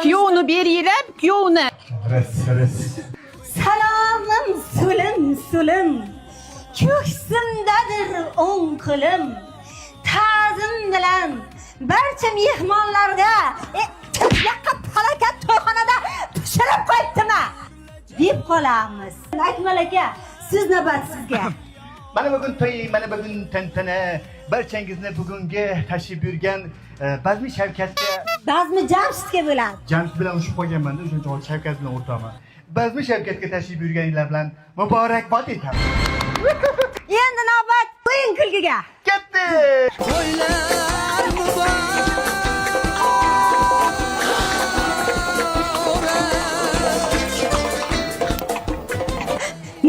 Kuyovni beringlar, kuyovni. Salomim so'lim so'lim, ko'ksimdadir o'ng qo'lim. Ta'zim bilan barcha mehmonlarga yoqqa palakat to'yxonada pishirib qo'yibdimi deb qolamiz. Akmal aka, siz navbat sizga. Mana bugun to'y, mana bugun tantana. Barchangizni bugungi tashrif buyurgan Bazmi Shavkatga Bazmi Jamshidga bo'ladi. Jamshid bilan urushib qolganman-da, o'shaning uchun Shavkat bilan o'rtoqman. Bazmi Shavkatga tashrif buyurganinglar bilan muborakbod etaman. Endi navbat o'yin kulgiga. Ketdi!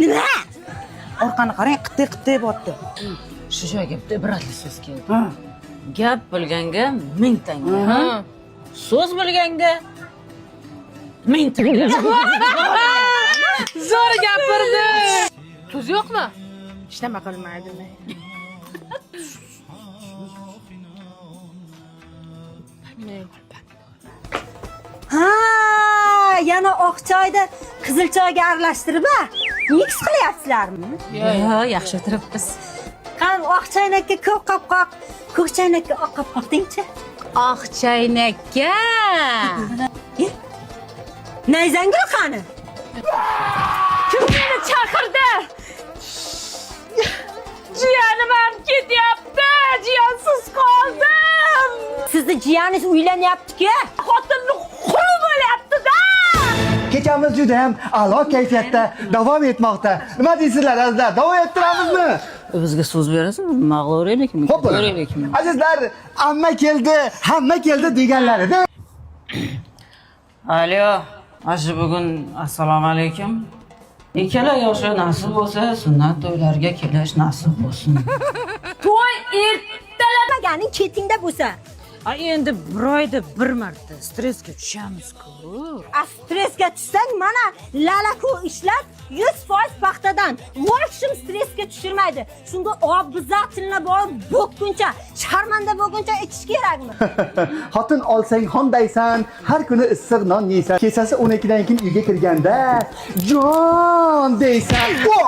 Nima? Orqani qarang, qitay qitay botdi. Shu joyga bitta ibratli so'z keldi. Gap bilganga 1000 tanga. So'z bilganga 1000 tanga. Zo'r gapirdi. Tuz yo'qmi? Ishlama qilmaydimi? Ha, yana oq choyni qizil choyga aralashtirib, ha? Mix qilyapsizlarmi? Yo'q, yaxshi o'tiribmiz. Qani oq chaynakka ko'k qopqoq, ko'k chaynakka oq qopqoq dengchi. Oq chaynakka. Nayzangul qani? Kim meni chaqirdi? Jiyanim ham ketyapti. Jiyansiz qoldim. Sizni jiyaningiz uylanyapti-ku. Xotinni quli bo'lyapti-da. Kechamiz juda ham a'lo kayfiyatda davom etmoqda. Nima deysizlar azizlar? Davom ettiramizmi? Bizga so'z berasizmi? Mag'luraylikmi? Xo'p bo'ladi. Azizlar, amma keldi, hamma keldi deganlarida Alo, shu bugun assalomu alaykum. Ikkala yoshi nasib bo'lsa, sunnat to'ylarga kelish nasib bo'lsin. To'y ertalab. Nimaganing ketingda bo'lsa. A endi bir oyda bir marta stressga tushamiz-ku. A stressga tushsang, mana lalaku ishlat 100% paxtadan. Вообщем stressga tushirmaydi. Shunga obязательно borib bo'kkuncha, sharmanda bo'lguncha ichish kerakmi? Xotin olsang xondaysan, har kuni issiq non yeysan. Kechasi 12 dan keyin uyga kirganda jon deysan. O!